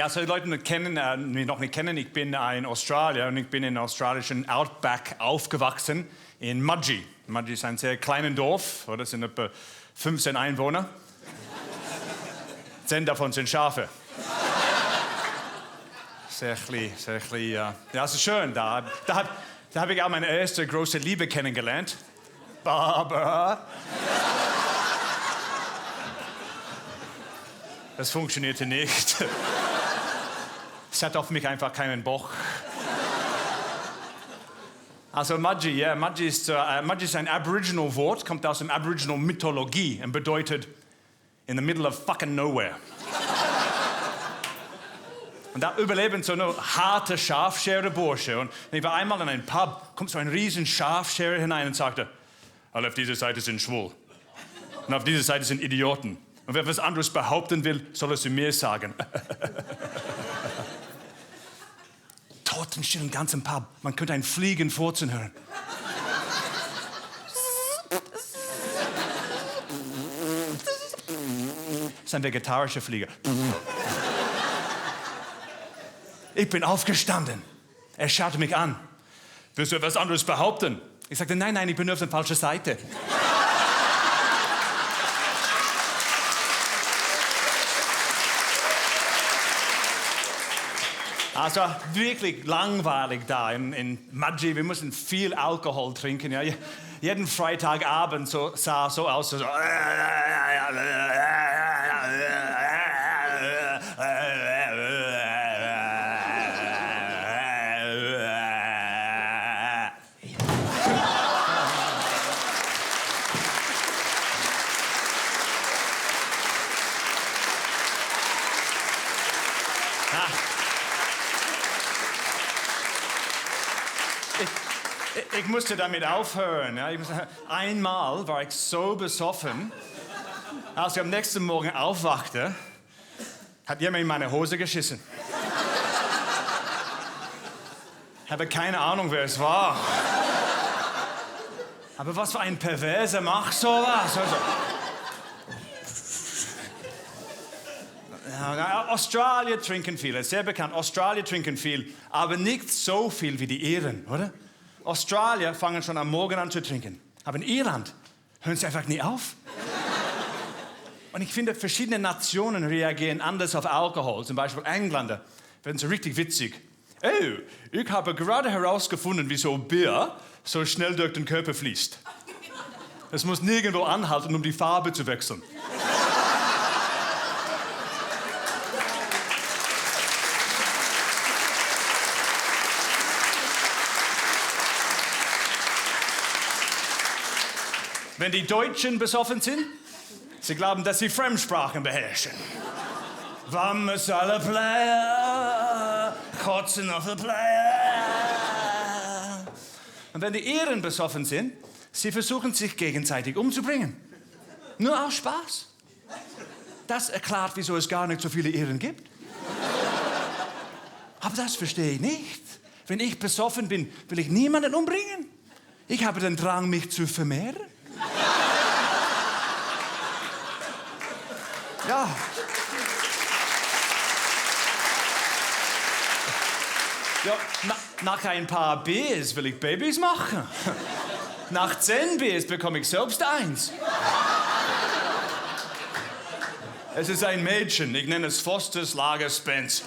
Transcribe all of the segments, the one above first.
Ja, so die Leute mich noch nicht kennen, ich bin ein Australier und ich bin im australischen Outback aufgewachsen in Mudgee. Mudgee ist ein sehr kleines Dorf, oder? Es sind etwa 15 Einwohner. 10 davon sind Schafe. Sehr klein, ja. Ja, es ist schön da. Da habe ich auch meine erste große Liebe kennengelernt. Aber das funktionierte nicht. Es hat auf mich einfach keinen Bock. Also Mudgee, Mudgee ist ein Aboriginal-Wort, kommt aus der Aboriginal-Mythologie und bedeutet in the middle of fucking nowhere. Und da überleben so eine harte Schafscherer-Bursche. Und ich war einmal in einem Pub, kommt so ein riesen Schafscherer hinein und sagte, alle auf dieser Seite sind schwul. Und auf dieser Seite sind Idioten. Und wer was anderes behaupten will, soll es zu mir sagen. Totenstill im ganzen Pub. Man könnte ein Fliegen furzen hören. Das ist ein vegetarischer Flieger. Ich bin aufgestanden. Er schaute mich an. Willst du etwas anderes behaupten? Ich sagte, nein, ich bin nur auf der falschen Seite. Also wirklich langweilig da in Mudgee. Wir mussten viel Alkohol trinken. Ja. Jeden Freitagabend sah so aus. So. Ich musste damit aufhören. Ja. Einmal war ich so besoffen, als ich am nächsten Morgen aufwachte, hat jemand in meine Hose geschissen. Ich habe keine Ahnung, wer es war. Aber was für ein Perverser macht sowas? Also. Ja, Australier trinken viel, das ist sehr bekannt. Australier trinken viel, aber nicht so viel wie die Iren, oder? Australier fangen schon am Morgen an zu trinken. Aber in Irland hören sie einfach nie auf. Und ich finde, verschiedene Nationen reagieren anders auf Alkohol. Zum Beispiel Engländer werden so richtig witzig. Oh, ich habe gerade herausgefunden, wieso Bier so schnell durch den Körper fließt. Es muss nirgendwo anhalten, um die Farbe zu wechseln. Wenn die Deutschen besoffen sind, sie glauben, dass sie Fremdsprachen beherrschen. Vamos alle Player, kotzen auf die Player. Und wenn die Iren besoffen sind, sie versuchen sich gegenseitig umzubringen. Nur aus Spaß. Das erklärt, wieso es gar nicht so viele Iren gibt. Aber das verstehe ich nicht. Wenn ich besoffen bin, will ich niemanden umbringen. Ich habe den Drang, mich zu vermehren. Ja. Ja, nach ein paar Biers will ich Babys machen. Nach 10 Biers bekomme ich selbst eins. Es ist ein Mädchen, ich nenne es Fosters Lager Spence.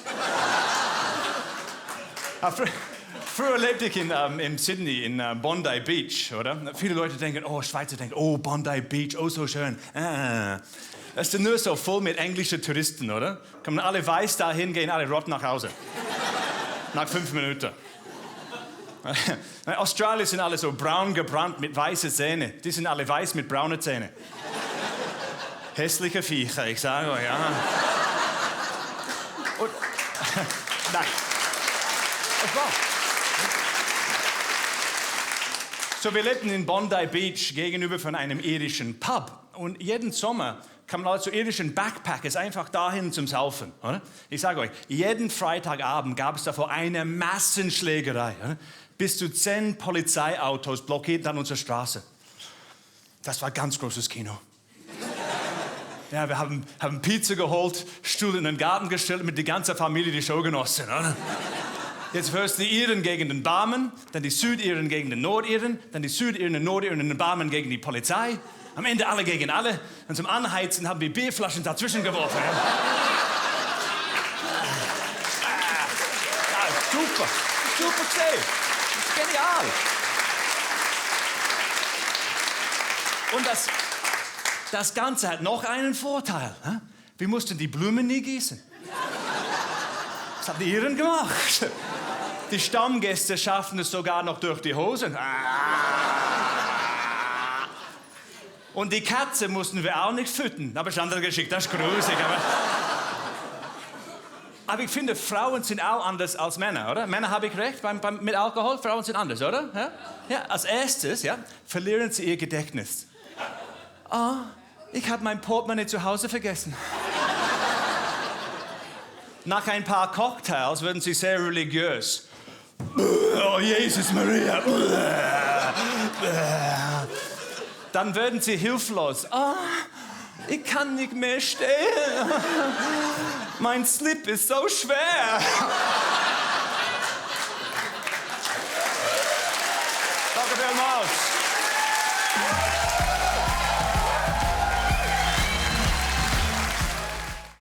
Früher lebte ich in Sydney, in Bondi Beach, oder? Viele Leute denken, oh, Schweizer denken, oh, Bondi Beach, oh, so schön. Das ist nur so voll mit englischen Touristen, oder? Kommen alle weiß dahin, gehen alle rot nach Hause. Nach 5 Minuten. Australier sind alle so braun gebrannt mit weißen Zähnen. Die sind alle weiß mit braunen Zähnen. Hässliche Viecher, ich sage euch, ja. Und, nein. Es war. So, wir lebten in Bondi Beach gegenüber von einem irischen Pub. Und jeden Sommer kamen also irischen Backpackers einfach dahin zum Saufen. Oder? Ich sage euch, jeden Freitagabend gab es davor eine Massenschlägerei. Oder? Bis zu 10 Polizeiautos blockierten dann unsere Straße. Das war ein ganz großes Kino. Ja, wir haben Pizza geholt, Stuhl in den Garten gestellt, mit der ganzen Familie die Show genossen, oder? Jetzt hörst du die Iren gegen den Barmen, dann die Südiren gegen den Nordiren, dann die Südiren und Nordiren und den Barmen gegen die Polizei. Am Ende alle gegen alle. Und zum Anheizen haben wir Bierflaschen dazwischen geworfen. Ja. Super, super gesehen. Genial. Und das Ganze hat noch einen Vorteil. Wir mussten die Blumen nie gießen. Das haben die Iren gemacht. Die Stammgäste schaffen es sogar noch durch die Hosen. Und die Katze mussten wir auch nicht füttern. Aber Standard geschickt, das ist gruselig. Aber ich finde, Frauen sind auch anders als Männer, oder? Männer, habe ich recht mit Alkohol? Frauen sind anders, oder? Ja? Ja, als erstes verlieren sie ihr Gedächtnis. Oh, ich habe mein Portemonnaie zu Hause vergessen. Nach ein paar Cocktails werden sie sehr religiös. Oh, Jesus Maria. Dann werden sie hilflos. Oh, ich kann nicht mehr stehen. Mein Slip ist so schwer.